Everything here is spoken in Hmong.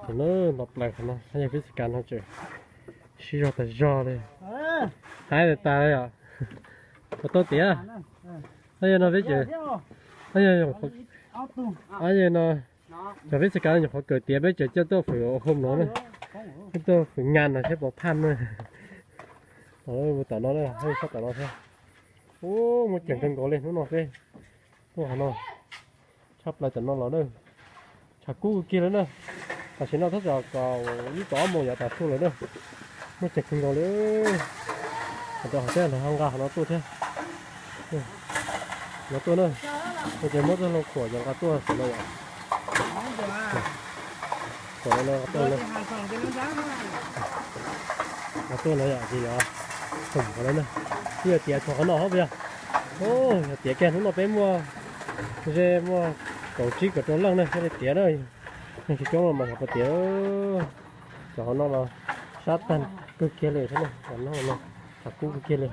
Nto plaws qhov no, yog peb tsis kav no tseem sib zog tas zog li. Haib tas tas yom. Puas tau tiav? Yog no peb tseem, yog no, cov peb tsis kav nyuam qhuav kawm tiav peb tseem coj tuaj fwm hom no na. Coj tuaj fwm nyas no thiab pov phaj na. Tom no, sab tom no thiab. Ub, muaj ceem kawg nkaus li hnub no peb tuaj qhov no. Tshaj plaws tom no los na. Tshav kub kawg kiag li na. Tam sim no tab tom kaum ib kaum ob moos yav tas su lawm na. Muaj ceem kawg nkaus li. Hos rau hov thiab, lawv ho nqa qhov no tuaj thiab. No tuaj na. No ces muab txoj hlua khuam cov nqa tuaj xwb no yom. Khuam no nqa tuaj na. Nqa tuaj no yom, ces yog khoom qhov no na. Twb yog tiav txog qhov no hov puas yog? Yog tiav kiag hnub no peb muaj ze muaj kaum tsib kaum rau leej na thiaj li tiav na. Neeg tsis coob los mas xyov puas tiav. Cov qhov no los sab tag kawg kiag li thiab na, no tshav kub kawg kiag li.